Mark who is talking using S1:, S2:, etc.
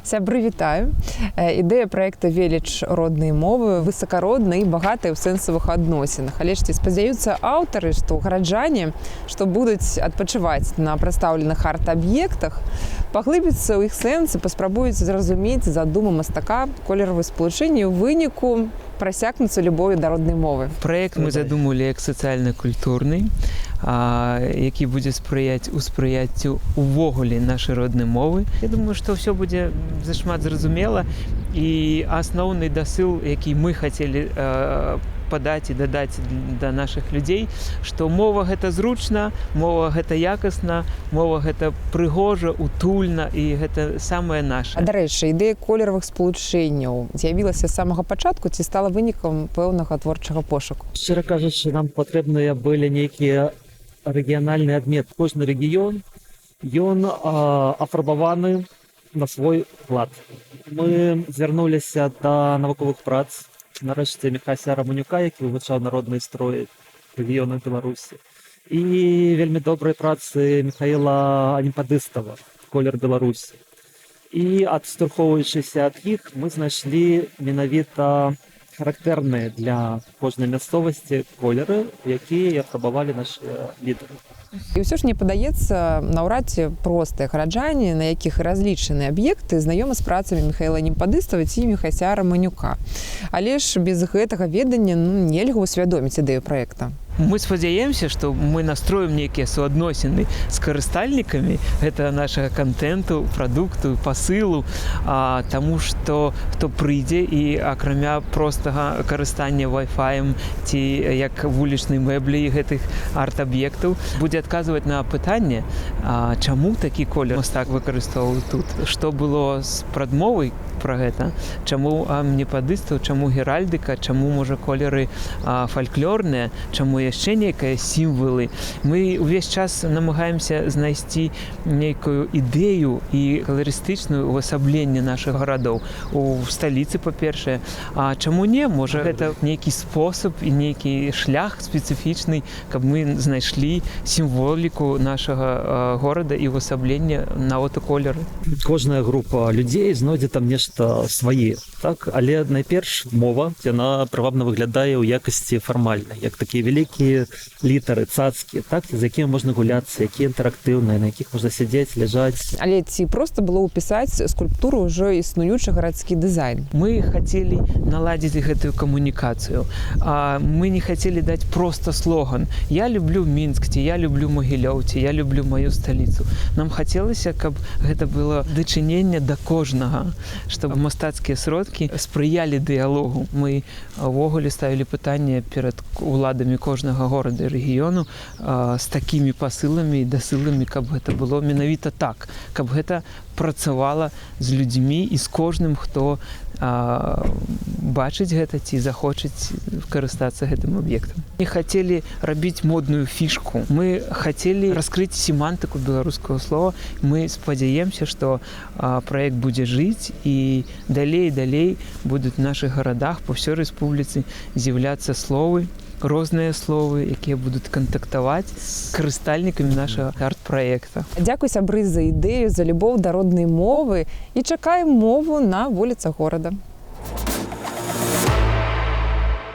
S1: Сябры, вітаю. Ідэя праекта «Веліч роднай мовы» высакародная і багатая ў сэнсавых адносінах. Але ж ці спадзяюцца аўтары, што гараджане, што будуць адпачываць на прадстаўленых арт-аб'ектах, паглыбіцца ў іх сэнсы, паспрабуюць зразумець задуму мастака, колеравыя спалучэнні, ў выніку прасякнуцца любоўю да роднай мовы?
S2: Праект мы задумалі як сацыяльна-культурны, які будзе спрыяць успрыяццю увогуле нашай роднай мовы. Я думаю, што ўсё будзе зашмат зразумела, і асноўны дасыл, які мы хацелі падаць і дадаць да нашых людзей, што мова — гэта зручна, мова — гэта якасна, мова — гэта прыгожа, утульна, і гэта самае наша.
S1: А дарэчы, ідэя колеравых спалучэнняў з'явілася з самага пачатку ці стала вынікам пэўнага творчага пошуку?
S3: Шчыра кажучы, нам патрэбныя былі нейкія рэгіянальныя адметкі. Кожны рэгіён, ён афарбаваны на свой лад. Мы звярнуліся да навуковых прац, нарэшце, Міхася Раманюка, які вывучаў народныя строі рэгіёнаў Беларусі. І вельмі добрай працы Міхаіла Анемпадыстава «Колер Беларусі». І, адштурхоўваючыся ад іх, мы знайшлі менавіта характэрныя для кожнай мясцовасці колеры, якія і афарбавалі нашыя лідары.
S1: І ўсё ж не падаецца, наўрад ці простыя гараджане, на якіх разлічаны аб'екты, знаёмы з працамі Міхаіла Анемпадыстава ці Міхася Раманюка. Але ж без гэтага ведання, ну, нельга ўсвядоміць ідэю праекта.
S2: Мы спадзяемся, што мы настроім нейкія суадносіны з карыстальнікамі гэтага нашага кантэнту, прадукту, пасылу, таму што хто прыйдзе і, акрамя простага карыстання вай-фаем ці як вулічнай мэблі гэтых арт-аб'ектаў, будзе адказваць на пытанне, чаму такі колер мастак выкарыстоўваў тут, што было з прадмовай пра гэта, чаму Анемпадыстаў, чаму геральдыка, чаму, можа, колеры фальклорныя, чаму яшчэ нейкія сімвалы. Мы ўвесь час намагаемся знайсці нейкую ідэю і каларыстычную увасабленне нашых гарадоў у сталіцы, па-першае. А чаму не, можа, гэта нейкі спосаб і нейкі шлях спецыфічны, каб мы знайшлі сімволіку нашага горада і увасабленне нават у колеры.
S3: Кожная група людзей знойдзе там нешта свае, так, але найперш мова, яна прывабна выглядае ў якасці фармальнай, як такія вялікія літары, цацкі, так, з якімі можна гуляцца, якія інтэрактыўныя, на якіх можна сядзець, ляжаць.
S1: Але ці проста было ўпісаць скульптуру ўжо існуючы гарадскі дызайн?
S2: Мы хацелі наладзіць гэтую камунікацыю. Мы не хацелі даць проста слоган «Я люблю Мінск» ці «Я люблю Магілёў» ці «Я люблю маю сталіцу». Нам хацелася, каб гэта было дачыненне да кожнага, чтобы мастацкія сродкі спрыялі дыялогу. Мы увогуле ставілі пытанне перад уладамі кожнага горада і рэгіёну з такімі пасыламі і дасыламі, каб гэта было менавіта так, каб гэта працавала з людзьмі і з кожным, хто бачыць гэта ці захочаць карыстацца гэтым аб'ектам. Не хацелі рабіць модную фішку. Мы хацелі раскрыць семантыку беларускага слова. Мы спадзяемся, што праект будзе жыць і далей і далей будуць в нашых гарадах па ўсёй рэспубліцы з'яўляцца словы, розныя словы, якія будуць кантактаваць з карыстальнікамі нашага арт-праекта.
S1: Дзякуй, сябры, за ідэю, за любоў да роднай мовы, і чакаем мову на вуліцах горада.